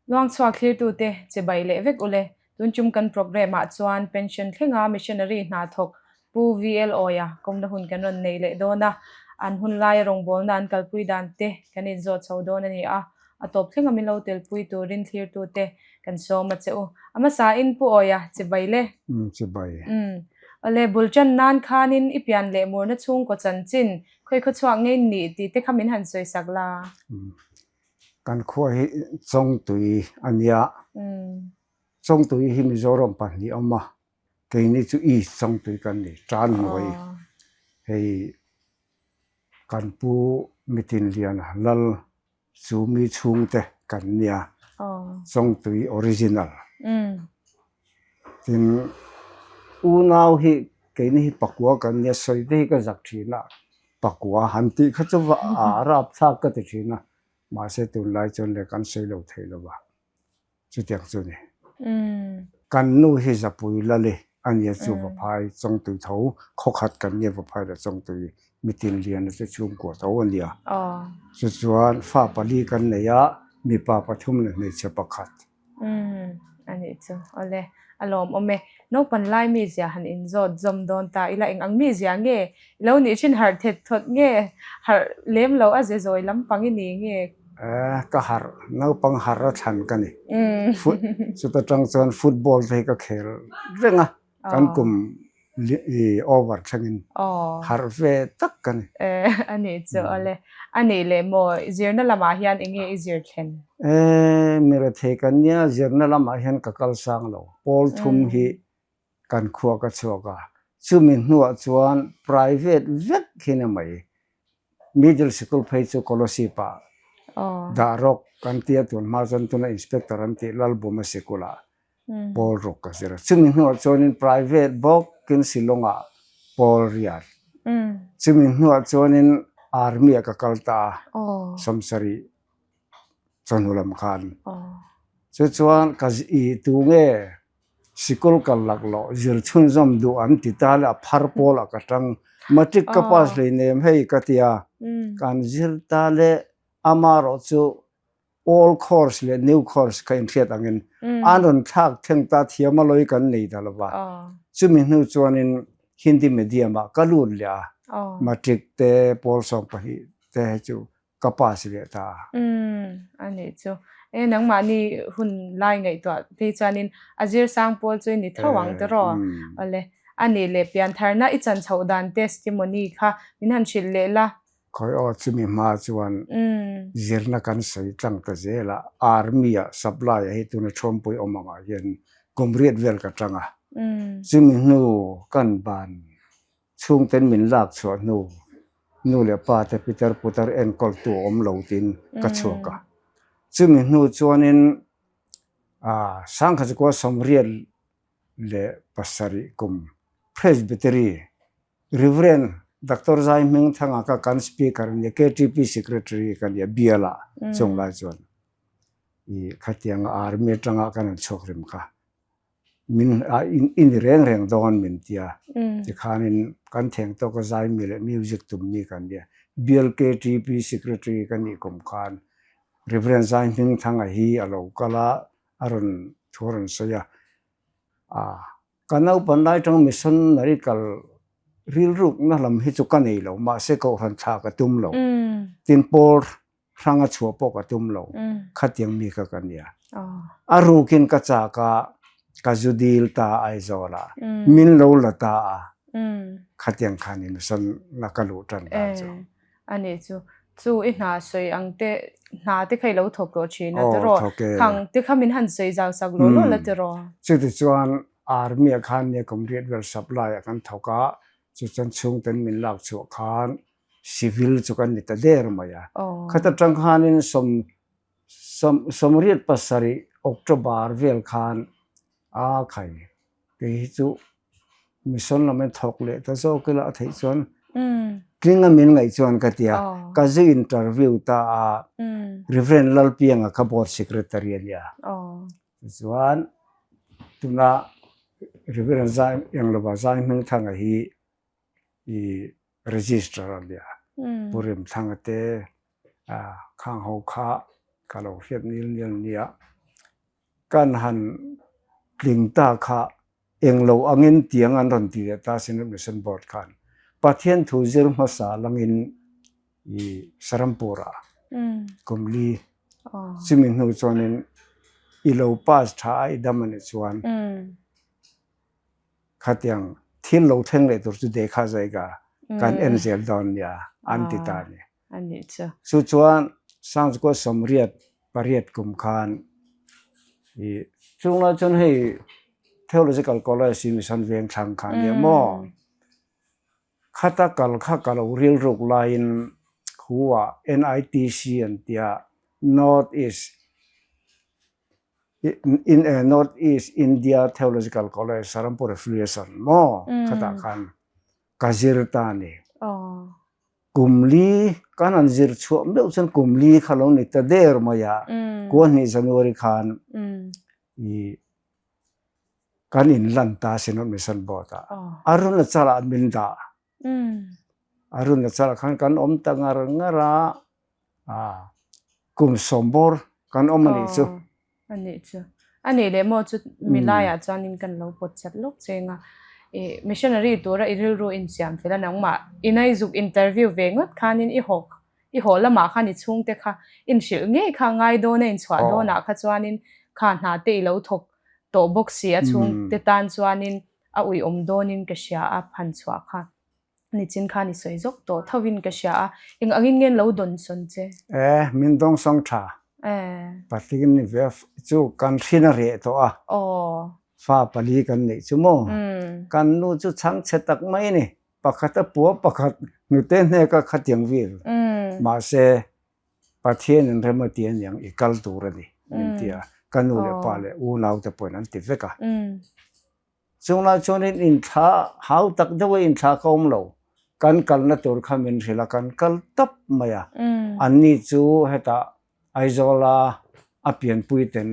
Luangchhuak thlirtute chibai leh vek ule. Tun tum kan programme ah chuan pension thlenga missionary hna thawk Pu VL Awia kawmna hun kan rawn nei leh dawn a, an hun laia rawngbawlna an kalpui dan te kan inzawt chho dawn a ni a, a tawp thlenga min lo telpui turin thlirtute kan sawm a che u. A hmasain Pu Awia chibai le. Umm chibai. Umm. Awle bul tan nan khanin i pian leh murna chhungkaw chanchin khawi khawchhuak ngei nih tih te kha min han sawi sak la. Umm. Kan khua hi Chawngtui a nia. Chawngtui hi Mizoram pahnih a awm a, keini chu East Chawngtui kan ni, tan hnuai. Hei kan pu Mitinliana Lal chu mi chhungte kan nia, Chawngtui original. Tin, unau hi keini hi pakua kan nia, sawi te hi ka zak thin a, pakua han tih kha chu va a rapthlak ka ti thin a, mahse tunlai chuan leh kan sawi lo thei lo va, chutiang chu a ni. Kan nu hi Zapui Lali a nia chu Vaphai Chawngtui tho, khawkhat kan nia Vaphai leh Chawngtui mitin lian te chhungkua tho a nia. Chu chuan fa pali kan nei a, mipa pathum leh hmeichhe pakhat. Umm, a nih chu. Awle, a lawmawm e. Naupan lai mizia han inzawt zawm dawn ta ila, eng ang mizia nge? I lo nih thin harh thet thawt nge? Harh lem lo a ze zawi lampang i ni nge? Eh, ka harh, naupang harh a thlan ka ni. Foot, chuta tang chuan football te hi ka khel reng a. Kan kum over thlengin harh ve tak ka ni. A nih chu awle. A nih leh maw zirna lamah hian eng nge i zir thlen? E, mi rethei kan nia zirna lamah hian ka kal sang lo. Pawl thum hi kan khua ka chhuak a, chumi hnuah chuan private vek hi ni mai. Middle sikul phei chu Kolosip ah dah rawk kan tia tun hma chuan tuna inspector an tih Lalbuma sikulah pawl ruk ka zir a. Chumi hnuah chuanin private bawkin Shillong-ah pawl riat. Chumi hnuah chuanin Army-ah ka kal ta a, sawmsarih chawhnu lam khan. Chu chuan ka i tu nge sikul kal laklawh zir chhunzawm duh an ti ta le a phar pawlah ka tang. Matric ka pass hleinem hei ka ti a, kan zir ta le amarawh chu Old course leh new course kha inhriat angin an rawn thlak thleng ta thiam a lawi kan nei ta lova. Chumi hnu chuanin Hindi medium ah ka lut leh a, matric te pawl 12 te hi chu ka pass leh ta a. A nih chu. E nangmahni hun lai ngaihtuah phei chuanin a zir sang pawl chu i ni tho ang tiraw? Awle. A nih leh piantharna i chan chhoh dan testimony kha min han hrilh leh la. Khawi aw chumi hma chuan zirna kan sawi tlang ta zel a, Army ah supply ah hi tuna Thuampui awm angah hian kum riat vel ka tang a, chumi hnu kan ban chhungten min lak chhuah hnu nu leh pa te pitar putar enkawl tu a awm lo tiin ka chhuak a, chumi hnu chuanin Sangkhatzukua 97 kum Presbytery Rev. Doctor Zai Hmingthanga kha kan Speaker a nia, KTP Secretary ka nia bialah chung lai chuan i khatianga Army atanga kan han chhuak rem kha min i ni reng reng dawn min tia tikhanin kan theng tawka zai mi leh music tum mi kan nia. Bial KTP Secretary ka nih kum khan Rev. Zai Hmingthanga hi a lo kal a, a rawn thu a rawn sawi a, Ka naupan lai tang missionary kal rilrukna lam hi chu ka nei lo, mahse kohhran thla ka tum lo. Tin pawl hranga chhuah pawh ka tum lo, khatiang mi kha ka nia. A rukin ka chak a, ka zu dil ta Aizawl ah, min lo la ta a, khatiang khan in mission na ka luh tan dan chu. A nih chu. Chu i hna sawi ang te, hna te kha i lo thawk tawh thin a tiraw? Khang te kha min han sawi zau sak law law la tiraw? Chutichuan Army ah khan nia kum riat vel supply ah kan thawk a, chuchuan chhungten min lak chhuah khan civil chu kan ni ta der mai a. Khata tang khanin sawm 87 October vel khan a khai kei hi chu mission lam in thawk leh ta zawk ila a theih chuan tling a min ngaih chuan ka ti a, ka zu interview ta a Reverend Lalpianga kha board secretary a nia. Tichuan tuna Reverend Zai Englova Zai Hmingthanga hi i register a nia. Pu Remthanga te khang ho kha ka lo hriat nil nil nia. Kan han tling ta kha englo angin tiang an rawn ti leh ta Synod Mission Board khan Pathian thu zir hmasa langin i Sarampur ah kum li chumi hnu chuanin i lo pass tha a i dam a nih chuan khatiang thil lo thleng leh tur chu dekha zaiga kan en zel dawn nia an ti ta a ni. A nih chu. Chu chuan Sangchukua 88 kum khan i chunglai chuan hei Theological College hi Mission Vengthlang kha ania maw? Khata kal kha ka lo rilruk laiin khu ah NITC an tia North East North East India Theological College Sarampur Affiliation maw khatah khan ka zir ta a ni. Kum li kan han zir chhuah meuh chuan kum li kha lo ni ta der mai a, Kuahnih January khan i kan inlan ta Synod Mission Board ah. Arunachal ah min dah. Arunachal ah khan kan awm ta ngar ngar a, kum sawmbawr kan awm a nih chu. A nih chu. A nih leh maw chu mi laiah chuanin kan lo pawt chat lawk cheng a. Ih missionary tura i rilru insiam fel a nangmah inai zuk interview ve ngawt khanin i haw i haw lamah khan i chhungte kha inhrilh ngei kha ngai dawn a inchhuah dawnah kha chuanin kha hna te i lo thawk tawh bawk si a chhungte tan chuanin a uiawm dawnin ka hria a phan chhuah kha. Nichin khan i sawi zawk tawh thovin ka hria a, eng angin nge lo dawn sawn che? E, min dawng sawng tha. E. Patling ni ve chu kan hrin a reh tawh a. Aw. Fa pali kan neih chu maw? Kan nu chu chhang chhe tak mai a ni. Pakhat a pua pakhat hnute hnek a khatiang vel. Mahse, Pathian in rem a ti aniang i kal tur a ni min ti a. Ka nu leh pa leh unaute pawhin an ti vek a. Chunglai chuanin inthla hau tak deuha inthla ka awm lo. Kan kalna tur kha min hrilh a, kan kal tawp mai a. Anni chu hetah Aizawla a pianpui ten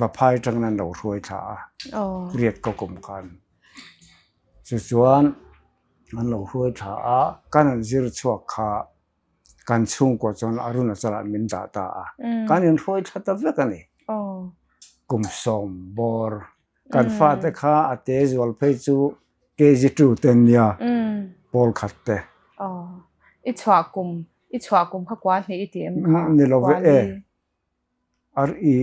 Vaphai atangin an lo hruai thla a, riat ka kum khan. Chu chuan an lo hruai thla a, kan han zir chhuak kha Kan chhungkua chuan Arunachal-ah min dah ta a, kan inhruai thla ta vek a ni. Kum sawm bawr kan fate kha a te zual phei chu KG 2 te an nia, pawl khat te. I chhuah kum, i chhuah kum kha kua hnih i ti em kha? Ni lo ve e. Ar i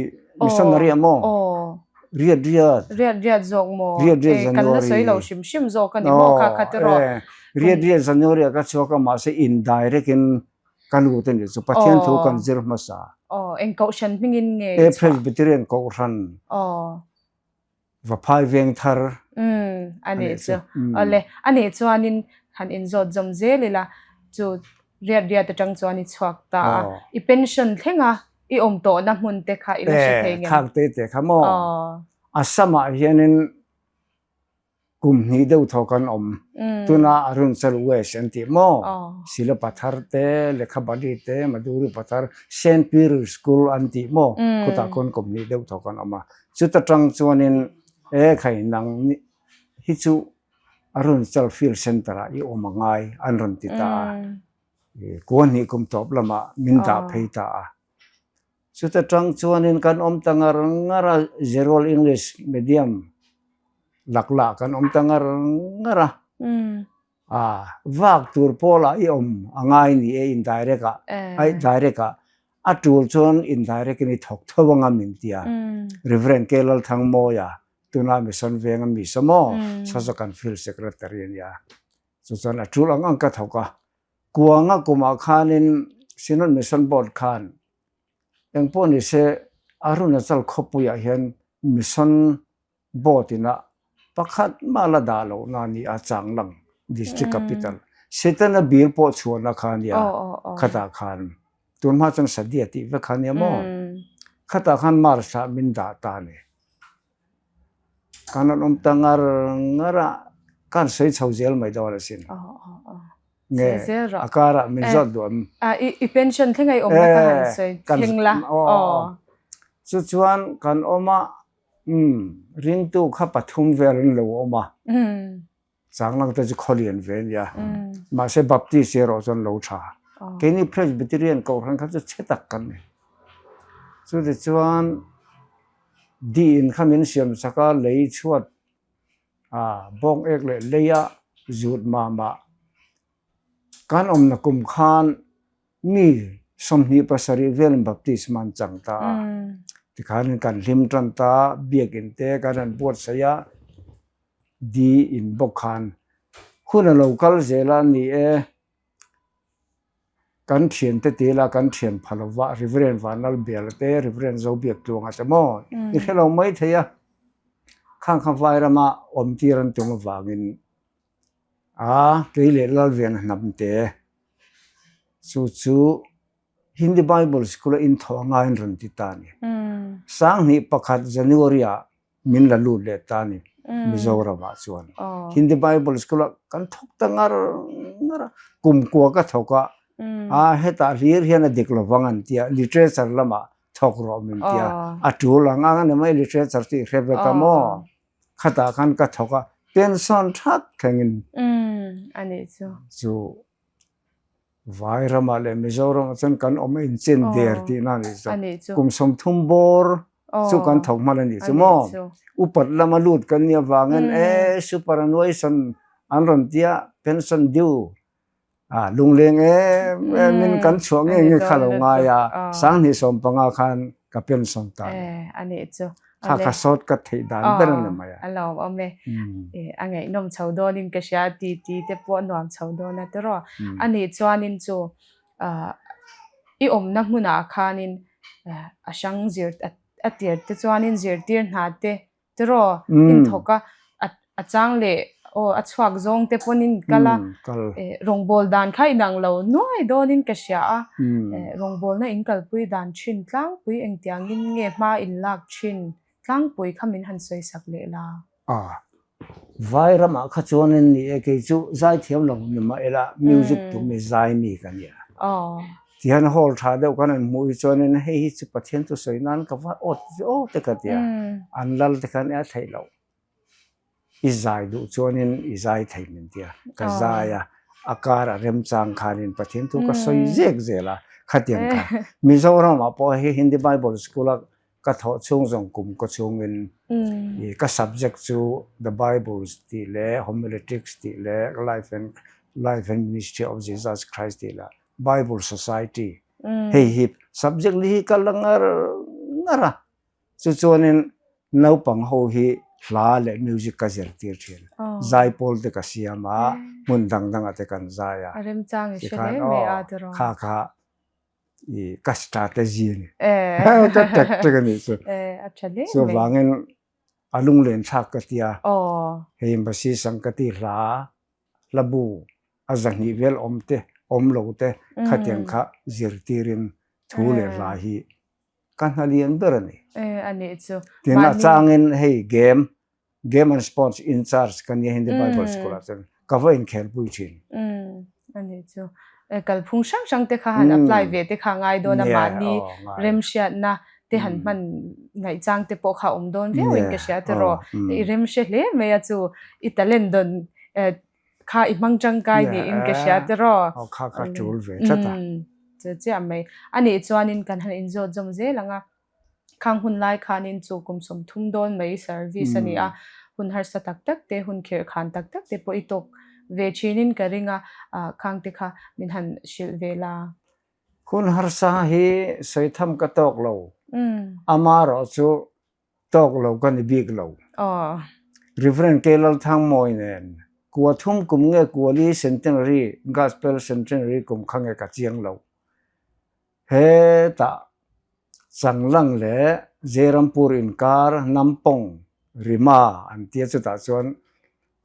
missionary a maw? Aw. Riat riat. Riat riat zawk maw? Riat riat January. Kan la sawi lo hrim hrim zawk a ni maw kha kha tiraw? Aw riat riat January ah ka chhuak a mahse indirect in ka nu te nih chu Pathian thu kan zir hmasa. Aw eng kohhran hmingin nge i chhuah? Presbyterian kohhran. Aw. Vaphai veng thar. Umm, a nih chu. Awle, a nih chuanin han inzawt zawm zel ila, chu riat riat atang chuan i chhuak ta a, i pension thleng a, i awm tawhna hmun te kha i la hre thei ngem? E, khak te te kha maw? Assam ah hianin Kum hnih deuh thaw kan awm. Tuna Arunachal West an tih maw? Sila Pathar te, Lekhabali te, Madhuri Pathar, Saint Peter School an tih maw? Khutah khawn kum hnih deuh thaw kan awm a. Chuta tang chuanin e khai nang hi chu Arunachal Field Centre ah i awm a ngai an rawn ti ta a. Kua hnih kum tawp lamah min dah phei ta a. Chuta tang chuanin kan awm ta ngar ngar a, Zerol English Medium laklah kan awm ta ngar ngar a. A vak tur pawlah i awm a ngai ni e indirect ah, ai direct ah a tul chuan indirect in i thawk tho anga min ti a. Reverend K Lalthangmawia tuna Mission Venga mi saw maw, Saza kan Field Secretary a nia. Chu chuan a tul ang ang ka thawk a. Kuanga kumah khanin Synod Mission Board khan engpawh ni se Arunachal khawpuiah hian Mission Board ina pakhat mah la dah lohna a ni a, Changlang District Capital Setana bil pawh chhuahna kha a nia, khatah khan tun hma chuan Sadia tih vek kha a nia maw? Khatah khan March ah min dah ta a ni. Kan rawn awm ta ngar ngar a, kan sawi chho zel mai dawn asin. Nge a karah min zawt duh em? I pension thleng a i awmna kha han sawi thleng la. Chu chuan kan awm a, umm ringtu kha pathum vel an lo awm a. Changlang te chu khaw lian ve a nia. Mahse Baptist erawh chuan lo tha. Keini Presbyterian Kohhran kha chu chhe tak kan ni. Chutichuan diin kha min siam sak a, lei chhuat bawng ek leh leia zut mah mah kan awmna kum khan mi 27 velin baptisma an chang ta a. Tikhanin kan hlim tan ta a, biakin te kan han buatsaih a, di in bawk khan hun a lo kal zel a ni e. Kan thiante te la kan thian pha lo va, Reverend Vanlalbela te, Reverend Zobiaktluanga te maw i hre lo mai thei a, khang kha Vairama awm tir an tum avangin a kei leh Lalvena hnam te chu chu Hindi Bible School a inthawh a ngaiin rawn ti ta a ni. 2001 January ah min la lut leh ta a ni Mizoramah chuan. Hindi Bible School ah kan thawk ta ngar ngar a, kum kua ka thawk a, a hetah hlir hian a dik lovang an ti a, literature lamah thawk rawh min ti a, a tul ang ang a ni mai literature chu i hre vek a maw? Khatah khan ka thawk a, pension that thlengin chu Vai ramah leh Mizoramah chuan kan awm a inchin der tihna a nih chu. Kum 30 bawr chu kan thawk hman a nih chu maw? Upat lama lut kan nih avangin e superannuation an rawn tia pension due a lungleng em em in kan chhuah nge nge kha lo ngai a, 2015 khan ka pension ta a ni. Kha kha sawt ka theih dan ber a ni mai a. A lawm awm e. A ngaihnawm chho dawnin ka hria a, ti ti te pawh a nuam chho dawn a tiraw. A nih chuanin chu i awmna hmunah khanin a hrang zir a tir te chuanin zirtir hna te tiraw inthawk a, a chang leh aw a chhuak zawng te pawn in kal a, rawngbâwl dan kha inang lo nuai dawnin ka hria a, rawngbâwlna in kalpui dan thin tlangpui engtiangin nge hma in lak thin tlangpui kha min han sawi sak leh la. A, vai ramah kha chuanin ni e kei chu zaithiam lo ni mah ila music tum i zai mi ka nia. Tihian hall tha deuh kan han hmuh hi chuanin hei hi chu Pathian chu sawi nan ka va awt ve aw te ka ti a, an lal te khan e a theih loh. I zai duh chuanin i zai thei min ti a, ka zai a, a kar a remchang khanin Pathian thu ka sawi zek zel a, khatiang kha Mizoramah pawh hei Hindi Bible School a ka thawh chhung zawng kum kaw chhungin i ka subject chu The Bibles tih leh Homiletics tih leh Life and Life and Ministry of Jesus Christ tih lah Bible Society hei hi subject li hi ka la ngar ngar a, chu chuanin naupang ho hi hla leh music ka zirtir thin, zaipawl te ka siam a, hmun dang dangah te kan zai a, tikhan aw kha kha i ka strategy a ni, ka tactic a nih chu, chuvangin a lunglen thlak ka tia, hei Masi Sangkati hla hla bu a 200 vel awm te awm lo te khatiang kha zirtirin thu leh hla hi ka hna lian ber a ni. Tin a changin hei game game and sports in charge ka nia Hindi Bible School ah chuan ka va inkhelpui thin. A nih chu. Kalphung hrang hrang te kha han apply ve te kha ngai dawn a mahni remhriatna te han hman ngaihchang te pawh kha awm dawn viau in ka hria tiraw. I remhre hle mai a chu i talent dawn kha i hmang tangkai niin ka hria tiraw. Aw kha kha tul ve tlat a. Chu chiah mai. A nih chuanin kan han inzawt zawm zel ang a. Khang hun lai khanin chu kum 30 dawn mai service a ni a, hun harsa tak tak te, hun khirh khan tak tak te pawh i tawk ve thinin ka ring a, khang te kha min han hrilh ve la. Hun harsa hi sawi tham ka tawk lo, amaherawh chu tawk lo ka ni bik lo. Reverend K. Lalthangmawi nen kua thum kum nge kuali Centenary, Gospel Centenary kum kha nge ka chiang lo. Hetah Changlang leh Jerampur inkar Nampong Rima an tia chutah chuan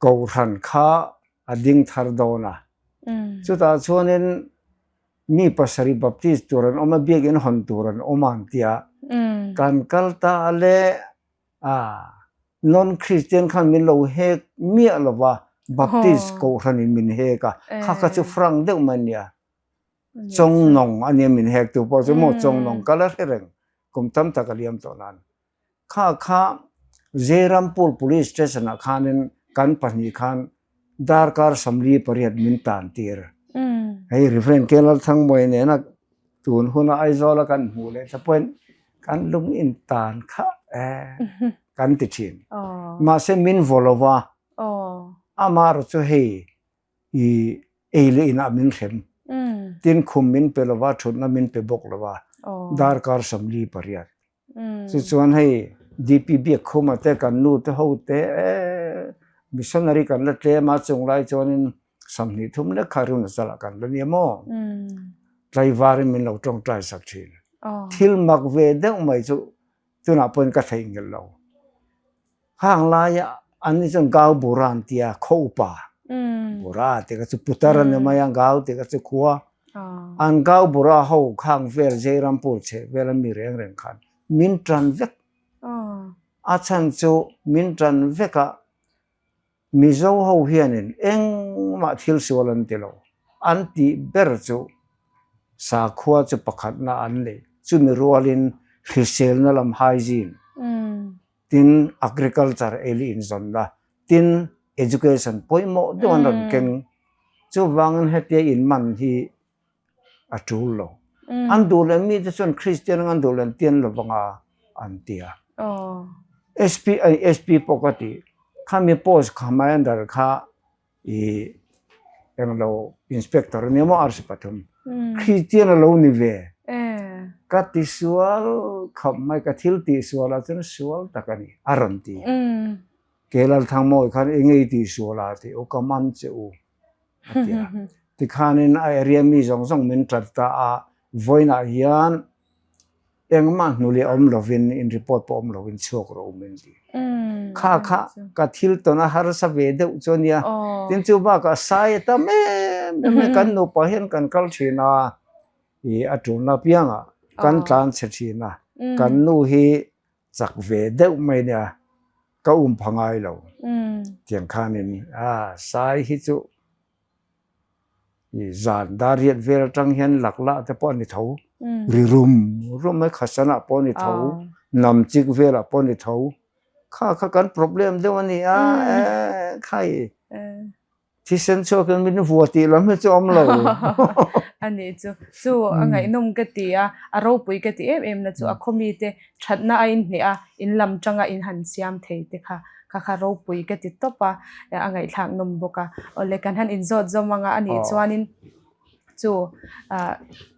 Kohhran kha a ding thar dawn a. Chutah chuanin mi pasarih Baptist tur an awm a, biakinn hawn tur an awm a an tia. Kan kal ta leh a non-Christian khan min lo hek miah lo va, Baptist Kohhranin min hek a, kha kha chu frank deuh mai a nia. Chongnawng a nia min hek tu pawh chu maw Chongnawng kal a hre reng kum tam tak a liam tawh nan. Kha kha Jayrampur Police Station ah khanin kan pahnih khan darkar 48 min tan tir. Hei Reverend K Lalthangmawia nena tun huna Aizawl a kan hmuh leh te pawhin. Kan lung in tan kha eh kan ti thin. Mahse min vaw lo va, amaherawh chu hei i ei leh inah min hrem. Tin khum min pe lo va, thutna min pe bawk lo va, darkar 48. Chu chuan hei DP Biakkhuma te kan nu te ho te eh missionary kan la tlem a, chung lai chuanin 20 thum lek kha Arunachal ah kan la nia maw? Tlaivarin min lo tawngtai sak thin. Thil mak ve deuh mai chu tunah pawhin ka theihnghilh lo. Khang laia an ni chuan Gau Bura an tia, khaw upa Bura tih kha chu putar a ni mai a, Gau tih kha chu khua. An Gau Bura ho khang vel Jairampur chheh vel a mi reng reng khan min tan vek. A chhan chu min tan vek a, Mizo ho hianin engmah thil sual an ti lo. An tih ber chu sakhua chu pakhatna an nei. Chumi rualin hriselna lam hygiene, tin agriculture ei leh inzawnna, tin education pawimawh deuh an rawn keng. Chuvangin hetia inman hi a tul lo. An duh leh mite chuan Kristian ang an duh leh an tian lo vang a an ti a. SP SP pawh ka ti khami post commander kha i englo inspector a nia maw RC pathum Kristian a lo ni ve ka ti sual khawp mai ka thil tih sual ah chuan sual tak a ni a rawn ti. Ke Lalthangmawi khan enge i tih sual a ti u ka man che u. a ti a. Tikhanin a area mi zawng zawng min tat ta a, vawiinah hian engmah hnuli awm lovin in report pawh awm lovin chhuak rawh u min ti. Kha kha ka thil tawn a harsa ve deuh chu a nia. Tin chu bakah sai a tam em em mai, kan nupa hian kan kal thin a, ih a tulna apiangah kan tlan chhe thin a, kan nu hi chak ve deuh mai nia. Ka um pha ngai lo. Tiang khanin a sai hi chu i zan dar riat vel atang hian lak lah te pawh a ni tho. Ri rum rum mai khasan ah pawh a ni tho, nam chik vel ah pawh a ni tho. Kha kha kan problem deuh a ni a, khai. Thisen chhuakin min vua tih lam hi chu awm lo. A nih chu. Chu a ngaihnawm ka ti a, a ropui ka ti em em na chu a khaw mite thatna a inhneh a, in lam tanga in han siam thei te kha kha kha ropui ka ti tawp a, a ngaihthlak nawm bawk a. Awle kan han inzawt zawm ang a, a nih chuanin chu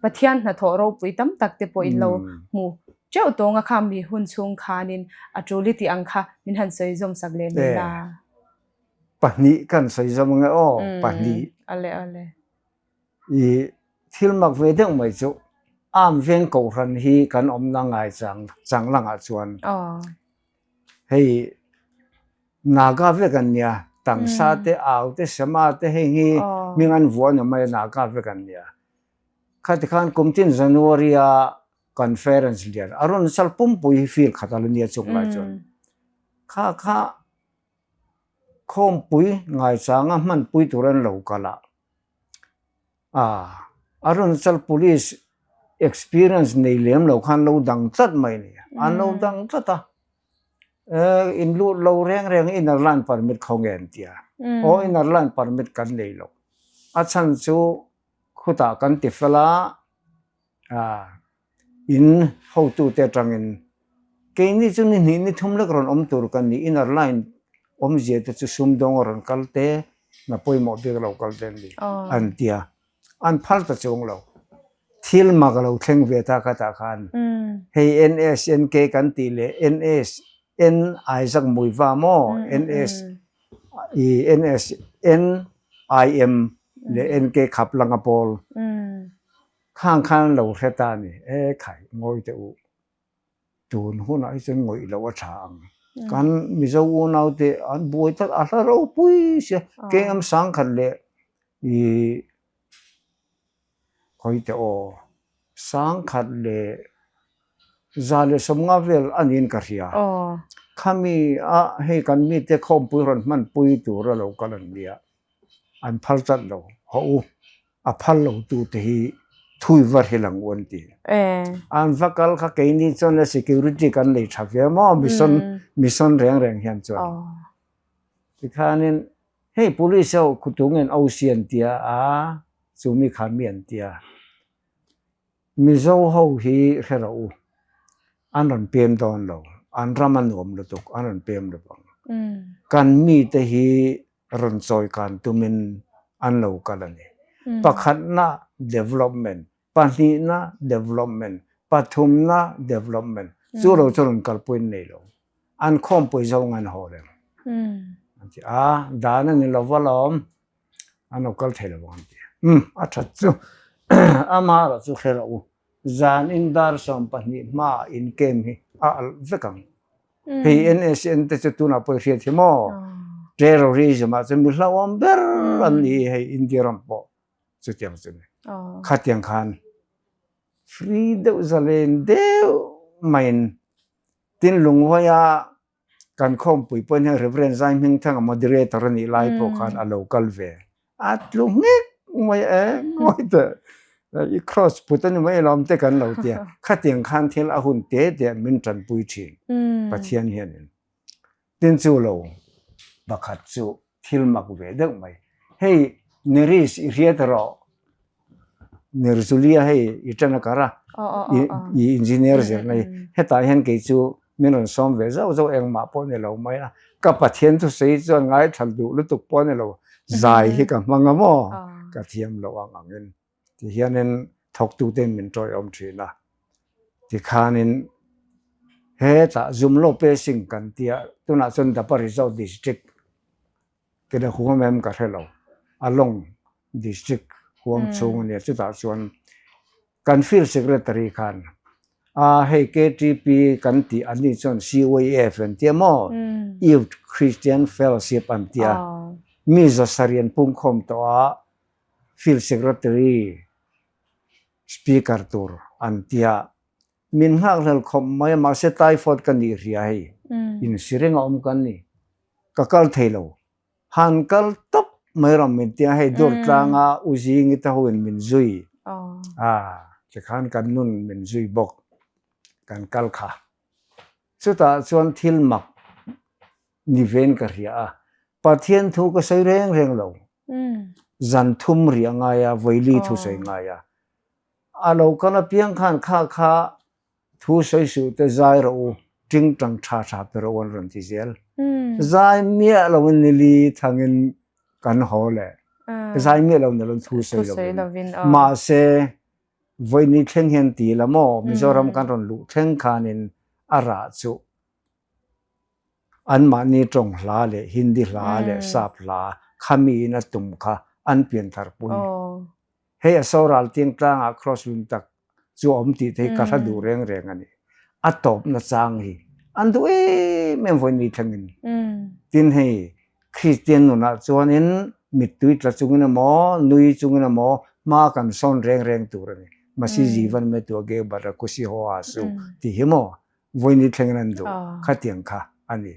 Pathian hnathawh ropui tam tak te pawh in lo hmu teuh tawng a kha mi hun chhung khanin a tul i tih ang kha min han sawi zawm sak leh mai la. Pahnih kan sawi zawm ange aw, pahnih. Ale ale. I thil mak ve deuh mai chu Arm veng kohhran hi kan awmna ngai chang chang langah chuan hei Naga vek an nia, Tangsa te, Au te, Sema te heng hi hming an vuah ni mai a Naga vek an nia. Khati khan kum tin January a conference lian a rawn sal pumpui hi field khat a la nia chung lai chuan kha kha Khawmpui ngaichanga hmanpui tur an lo kal a, ah Arunachal Police experience nei lem lo khan lo dang tlat mai a ni, an lo dang tlat a, eh in lut lo reng reng inner line permit kho nge an ti a, aw inner line permit kan nei lo, a chhan chu khutah kan ti fel a, ah. In hotute atangin keini chu ni hnih ni thum lek rawn awm tur kan ni. Inner line awmzia te chu sumdawng a rawn kal te, hna pawimawh bik a lo kal te an ni an ti a, an phal ta chuang lo. Thil mak a lo thleng ve ta khatah khan hei NSNK kan tih leh NSN Isaac Muiva maw NS i NSN IM leh NK Khaplanga pawl Khang khan an lo hre ta a ni. E khai, ngawi teh u. Tun hunah hi chuan ngawih loh a tha ang. Kan Mizo unaute an buai tlat a hla ropui sia. KM Sangkhat leh i khawi teh aw, Sangkhat leh 150 vel a niin ka hria. Khami a hei kan mite khawmpui rawn hmanpui tur a lo kal an nia. An phal tlat lo. Hawh u, a phal lo tu te hi thui var hi lang u an ti. An va kal kha keini chuan le security kan nei tha ve maw mission mission reng reng hian chuan. Tikhanin hei police ho khutungin OC an tia a, chu mi khan mi an tia. Mizo ho hi hre rawh u. An rawn pem dawn lo. An ram a nuam lutuk, an rawn pem lo vang. Kan mite hi rawn chawi kan tumin an lo kal a ni. Pakhatna development, pahnihna development, pathumna development, chu lo chu rawn kalpui an nei lo. An khawmpui zo ang an haw reng. An ti a, dan a ni lo va lawm, an lo kal thei lo vang an ti. Umm, a that chu amah erawh chu hre rawh u, zan in dar 12 hmaah in camp hi a alh vek ang. Hei NSN te chu tunah pawh i hriat hi maw? Terrorism ah chuan mi hlauhawm ber an ni hei India ram pawh chutiang chu ni. Khatiang khan free deuh zalen deuh maiin tin lunghawi a Kan khawmpui pawhin hian Reverend Zai Hmingthanga moderator a nih lai pawh khan a lo kal ve. A tlu nghek mai e, ngawi teh. I cross put a ni mai alawm te kan lo tia. Khatiang khan thil a hun te te min tanpui thin Pathian hianin. Tin chu lo pakhat chu thil mak ve deuh mai. Hei Neris i hriat rawh. Nerzulia hei i ṭan a kar a, i engineer zirna hi. Hetah hian kei chu min rawn sawm ve zauh zauh engmah pawh ni lo mai a. Ka Pathian thusawi chuan ngaithla duh lutuk pawh ni lo, zai hi ka hmang a maw? Ka thiam loh ang angin. Tihianin thawktuten min ṭawiawm ṭhin a. Tikhanin hetah Zumlo Pesing kan tia, tunah chuan Daparizo District Kena huam em ka hre lo. A lawng district huam chhung a nia chutah chuan kan field secretary khan a hei KTP kan tih an nih chuan CYF an tia maw Youth Christian Fellowship an tia mi zasarih an pungkhawm tawh a field secretary speaker tur an tia min nghakhlel khawp mai a mahse typhoid ka nih hria hei insi reng a awm kan ni. Ka kal thei lo. Han kal tawp mai rawh min tia hei dur tlanga u Zingi te hoin min zui a tikhan kan nun min zui bawk kan kal kha. Chutah chuan thil mak ni vein ka hria a, Pathian thu ka sawi reng reng lo. Zan thum rih a ngai a, vawili thu sawi ngai a. A lo kal apiang khan kha kha Thu sawi suh te zai rawh u, tingtang tha tha pe rawh u an rawn ti zel. Zai miah lo in nili thangin kan haw leh. Zai miah lo ni lo thu sawi lo in. Mahse, vawiini thleng hian ti la maw, Mizoram kan rawn luh thleng khanin a rah chu anmahni tawng hla leh Hindi hla leh Sap hla khami in a tum kha an pianthar pui. Hei a soral tiang tlangah cross lung tak chu a awm tih te hi ka hla duh reng reng a ni. A tawpna chang hi an duh em em vawi ni thlengin. Tin hei Kristian nunah chuanin mittui tla chungin emaw, nui chungin emaw hma kan sawn reng reng tur a ni. Masi jivan me tu age bara khushi ho aasu tih hi maw vawi ni thlengin an duh khatiang kha a ni.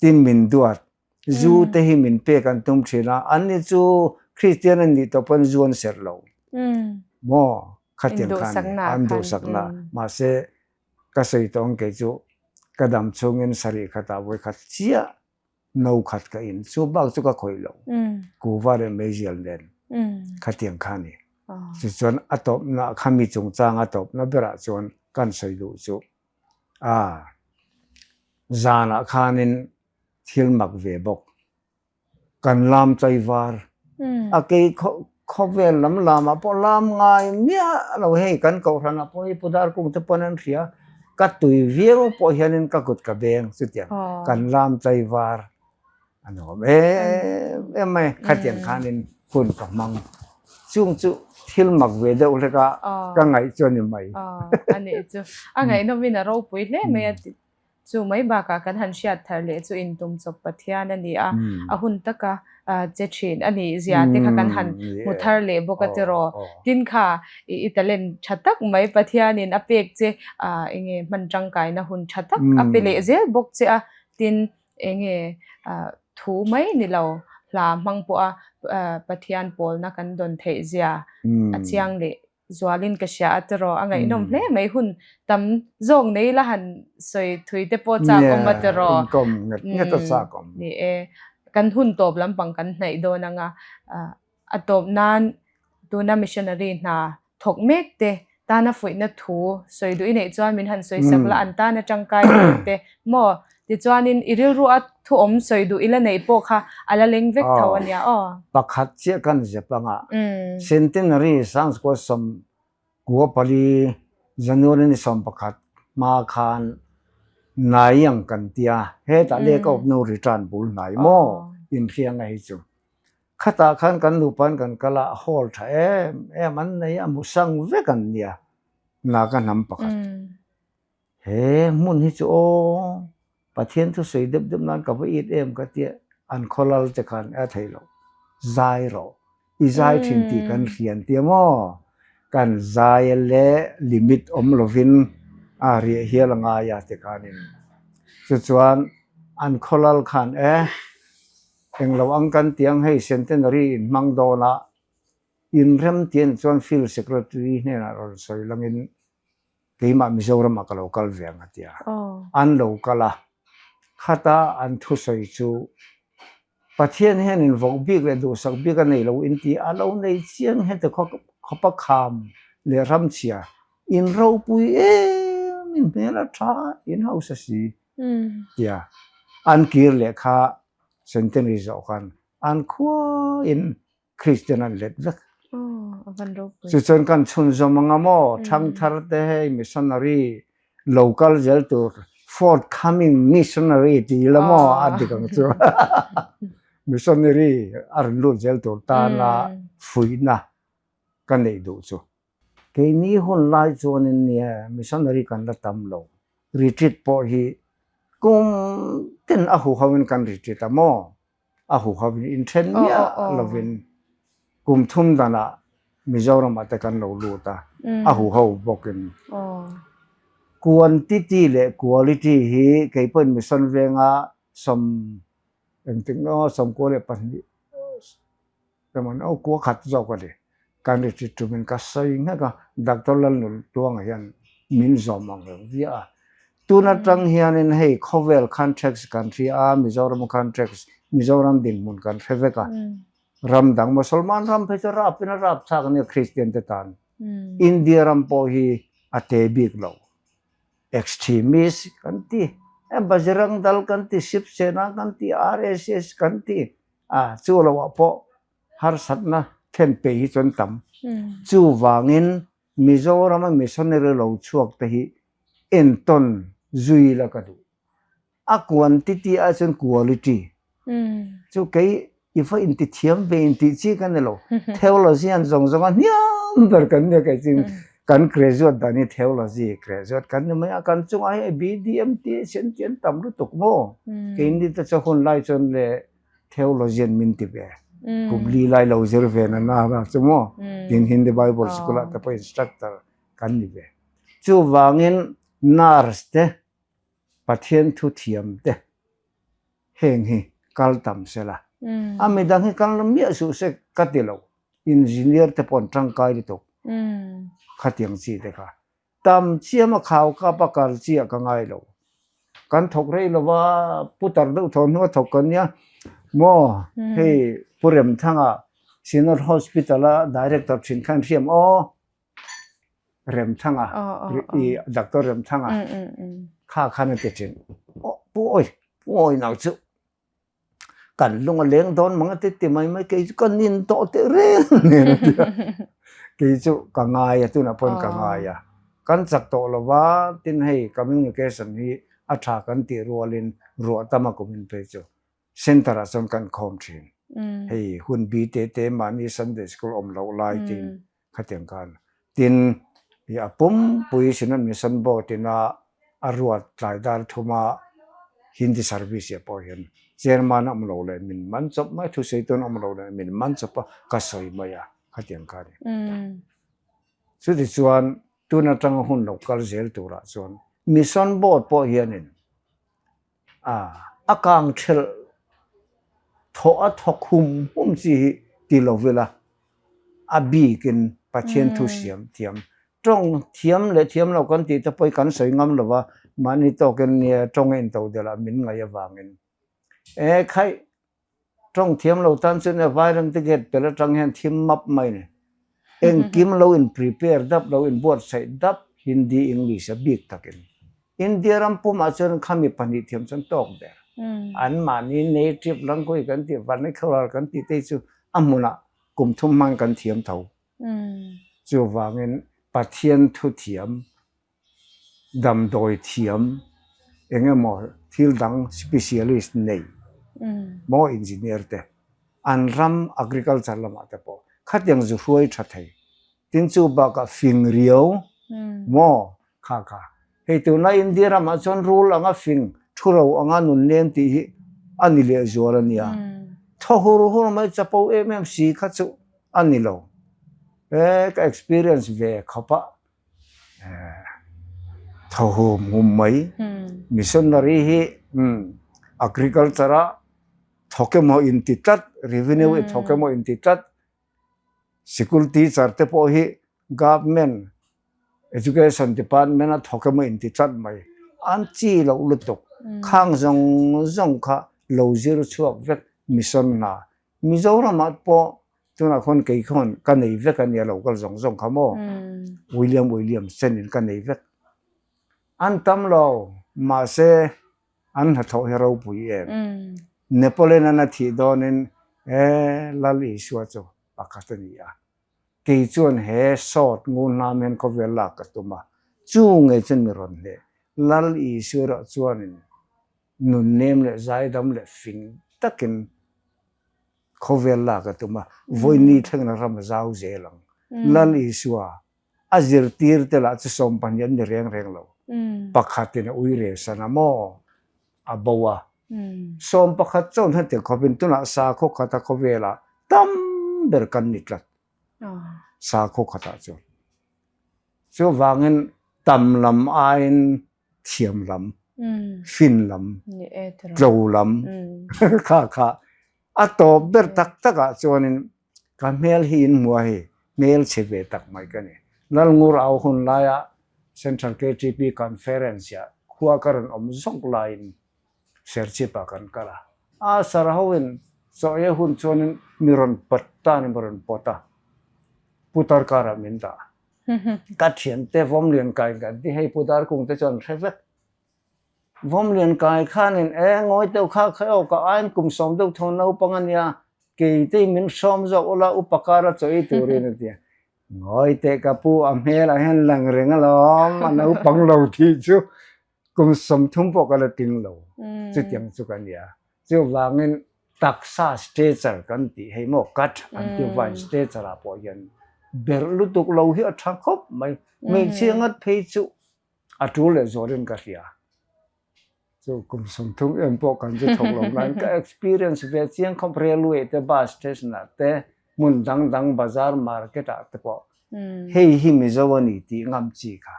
Tin min duat Zu te hi min pek an tum thin a, an ni chu Kristian an nih tawh pawn zu an serh lo. Maw? Khatiang kha a ni, an duhsakna. Mahse, ka sawi tawh ang kei chu ka dam chhungin sarih khatah vawi khat chiah no khat ka in, chu bak chu ka khawih lo. Kuva leh meizial nen khatiang kha a ni. Tichuan a tawpna khami chungchang a tawpna berah chuan kan sawi duh chu a zanah khanin thil mak ve bawk. Kan lam tlaivar a kei khawvel lam lamah pawh lam ngai miah lo hei kan kohhranah pawh hei Pu Darkung te pawn an hria ka tui viau pawh hianin ka kut ka beng chutiang kan lam tlaivar a nuam em em mai khatiang khanin hun ka hmang chung chu thil mak ve deuh hlek a ka ngaih chu a ni mai. A nih chu a ngaihnawmin a ropui hle mai a Chu mai bakah kan han hriat thar leh chu intum chawp Pathian a ni a, a hun taka che thin a nih zia te kha kan han hmu thar leh bawk a tiraw. Tin kha i talent tha tak mai Pathianin a pek che enge hman tangkaina hun tha tak a pe leh zel bawk che a, tin enge thu mai ni lo hla hmang pawha Pathian pawlna kan dawn theih zia a chiang leh Zualin ka hria a tiraw a ngaihnawm hle mai hun tam zawk nei la han sawi thui te pawh chak awm a tiraw inkawm nget nget a chak awm ni e kan hun tawp lampang kan hnaih dawn anga a tawp nan tuna missionary hna thawk mek te. Tana fuihna thu sawi duh i neih chuan min han sawi sak la, an tana tangkai tur te maw? Tichuanin i rilru a thu awm sawi duh i la neih pawh kha a la leng vek tho a nia aw. Pakhat chiah kan zep anga Centenary Sangchukua 14 January ni 11 hma khan Naiang kan tia hetah lehkha awpnu return bul hnai maw inhrianga hi chu. Khatah khan kan nupain kan kal a, hall tha em em an nei a, musang vek an nia, Naga hnam pakhat. He hmun hi chu aw, Pathian thusawi deuh deuh nan ka va it em ka tia, an khawlal te khan a thei lo, zai rawh, i zai thin tih kan hria an tia maw? Kan zai leh limit awm lovin a riah hial a ngai a ti khanin chuchuan an khawlal khan e, Englo ang kan ti ang hei Centenary in hmang dawn a, inrem ti anih chuan Field Secretary hnenah rawn sawi langin keimah Mizoramah ka lo kal ve ang a ti a. An lo kal a, khata an thusawi chu Pathian hian invawk bik leh duhsak bik a nei lo in ti a lo nei chiang heti khawpa kham leh ramchhia in ropui em in hmel a tha in hausa si tia an kir leh kha Centenary zawh khan an khuain Kristian an let vek. Chu chuan kan chhunzawm anga maw thangthar te hei missionary lo kal zel tur forthcoming missionary ti ila maw a dik ang chu missionary a rawn lut zel tur tana fuihna ka neih duh chu. Keini hun lai chuanin nia missionary kan la tam lo, retreat pawh hi kum tin a huho in kan retreat a maw? A huho in inthen miah lovin kum thum danah Mizoramah te kan lo lut a, a huho bawkin. Quantity leh quality hi kei pawhin mission venga sawm engtik emaw 92 Emaw no kua khat zawk a ni. Kan retreat tumin ka sawi nghek a, Doctor Lalnun Tuanga hian min zawm ang reng viah a. Tun atang hianin hei khawvel context kan hria a, Mizoram context, Mizoram dinhmun kan hre vek a. Ram dang Mosolman ram phei chu rapin a rap chak a nia Kristian te tan. India ram pawh hi a te bik lo. Extremist kan ti, Bajrang Dal kan ti, Shiv Sena kan ti, RSS kan ti. A, chu lo ah pawh harsatna thlen peih hi chuan tam. Chuvangin Mizorama missionary lo chhuak te hi entawn zui la ka duh. A quantity ai chuan quality. Chu kei i va inti thiam ve intih chi ka ni lo. Theologian zawng zawng a hniam ber kan nia kei chu kan graduate dan hi theology graduate kan ni mai a, kan chungah hian BDM te sen te an tam lutuk maw? Keini te chu hun lai chuan le Theologian min ti ve. Kum li lai lo zir ve na na na chu maw? Tin Hindi Bible School ah te pawh instructor kan ni ve. Chuvangin nurse te, Pathian thu thiam te heng hi kal tam se la. A midang hi kal miah suh se ka ti lo. Engineer te pawh an tangkai lutuk khatiang chi te kha. Tam chiam a khau kap a kal chiah ka ngai lo. Kan thawk rei lo va, pu tar deuh thaw hnu a thawk kan nia. Maw hei Pu Remthanga Synod Hospital a Director thin khan hriam aw Remthanga i Doctor Remthanga kha khan a ti thin. Pu awi Pu awi nau chu. Kan lung a leng dawn mang a ti ti mai mai kei chu ka nin tawh teh reng nen a ti a. Kei chu ka ngai a tunah pawhin ka ngai a. Kan chak tawh lo va, tin hei communication hi a tha kan tih rualin ruah tam a kum in phei chu center ah chuan kan khawm thin. Hei hun bi te te mahni Sunday school awm loh lai tin Khatiang khan tin i a pumpui Synod Mission Board ina a ruat tlai dar thuma Hindi service ah pawh hian chairman a awm lo leh min man chawp mai, thusawi tawn a awm lo leh min man chawp a, ka sawi mai a, khatiang kha a ni. Chutichuan tun atanga hun lo kal zel turah chuan Mission Board pawh hianin A, a kang thelh thawh a thawk hum hum chi hi ti lo vela, a bikin Pathian thu siam thiam, tawng thiam leh thiam lo kan tih te pawh hi kan sawi ngam lo va, mahni tawkin nia tawng a into delh a min ngaih avangin. E khaih, tawng thiam lo tan chu nia Vairengte gate pel atang hian thim map mai ni. Engkim lo in prepare dap lo in buatsaih dap Hindi English a bik takin India ram pumah chuan khami pahnih thiam chuan tawk ber. Anmahni native language kan tih vernacular kan tih te hi chu a hmunah kum thum hmang kan thiam tho. Chuvangin Pathian thu thiam damdawi thiam eng emaw thil dang specialist nei maw engineer te an ram agriculture lamah te pawh khatiang zu hruai tha thei tin chu bakah fing riau maw kha kha hei tunlai India ramah chuan rul anga fing thu ro anga nun nem tih hi a ni leh zual a nia thaw hur hur mai chapo em em si kha chu a ni lo he ka experience ve khawp a. Thaw hum hum mai. Missionary hi agriculture a thawk emaw inti tlat, revenue i thawk emaw inti tlat, sikul teacher te pawh hi government education department a thawk emaw inti tlat mai. An chi loh lutuk. Khang zawng zawng kha lo zir chhuak vek mission hna Mizoramah pawh tunah khawn kei khawn ka nei vek a nia lo kal zawng zawng kha maw William Williams chenin ka nei vek. An tam lo mahse an hnathawh hi ropui em. Napoleon an a thih dawnin e Lal Isua chu pakhat a ni a. Kei chuan he sawt ngur hnam hian khawvel lak ka tum a, chu ngei chuan mi rawn hneh. Lal Isua erawh chuanin Nunnem leh zaidam leh fing takin khawvel lak a tum a, vawiini thlengin a ram a zau zel ang. Lal Isua a zirtir te lah chu 12 an ni reng reng lo. Pakhatin a ui rel san a maw? A bo a. 11 chuan hetiang khawpin tunah sakhaw khata khawvelah tam ber kan ni tlat. Sakhaw khatah chuan. Chuvangin tam lam aiin thiam lam, fin lam, tlo lam kha kha a tawp ber tak tak ah chuanin ka hmel hi in hmu a hei hmel chhe ve tak mai ka ni. Lalngur au hun laia Central KTP Conference ah khua ka rawn awm zawk laiin Serchhip ah kan kal a, a sar ho in chaw ei hun chuanin mi rawn pawt ta ni mi rawn pawt a, putar karah min dah. Ka thiante Vawmlian kai kan ti hei Pu Darkung te chuan hre vek. Vawmlian kai khanin e ngawi deuh kha kha aw ka aiin kum sawm deuh tho naupang a nia kei te min hrawm zawk ula upa kara chaw ei turin a ti a. Ngawi teh ka pu a hmelah hian lang reng alawm a naupang lo tih chu kum 30 pawh ka la ting lo chutiang chu ka nia. Chuvangin taksa stature kan tih hei maw cut an ti vain stature ah pawh hian berh lutuk lo hi a tha khawp mai. Hmeichhia ngat phei chu a tul leh zawrin ka hria. Chu kum 30 em pawh kan chu thawk lo nain ka experience ve chiang khawp railway te bus station ah te hmun dang dang bazar market ah te pawh hei hi Mizo a ni tih ngam chi kha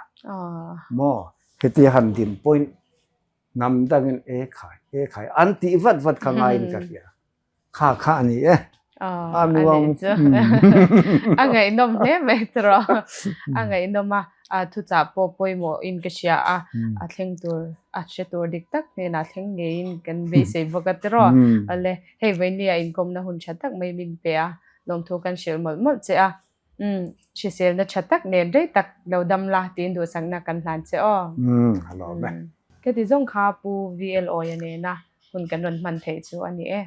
maw heti han din point Hnam dangin e khai, e khai an tih vat vat kha ngaiin ka hria. Kha kha a ni e. A nuam. A ngaihnawm hle mai tiraw. A ngaihnawm a, a thuchah pawh pawimawh in ka hria a, a thleng tur, a hre tur dik tak hnenah thleng ngeiin kan beisei bawk a tiraw. Awle, hei vawinia inkawmna hun tha tak mai min pe a, lawmthu kan hrilh mawlh mawlh che a. Umm, hriselna tha tak nen rei tak lo dam la tiin duhsakna kan hlan che aw. Umm, a lawm e. Ka ti zawng kha Pu VL Awia nena hun kan rawn hman theih chu a ni e.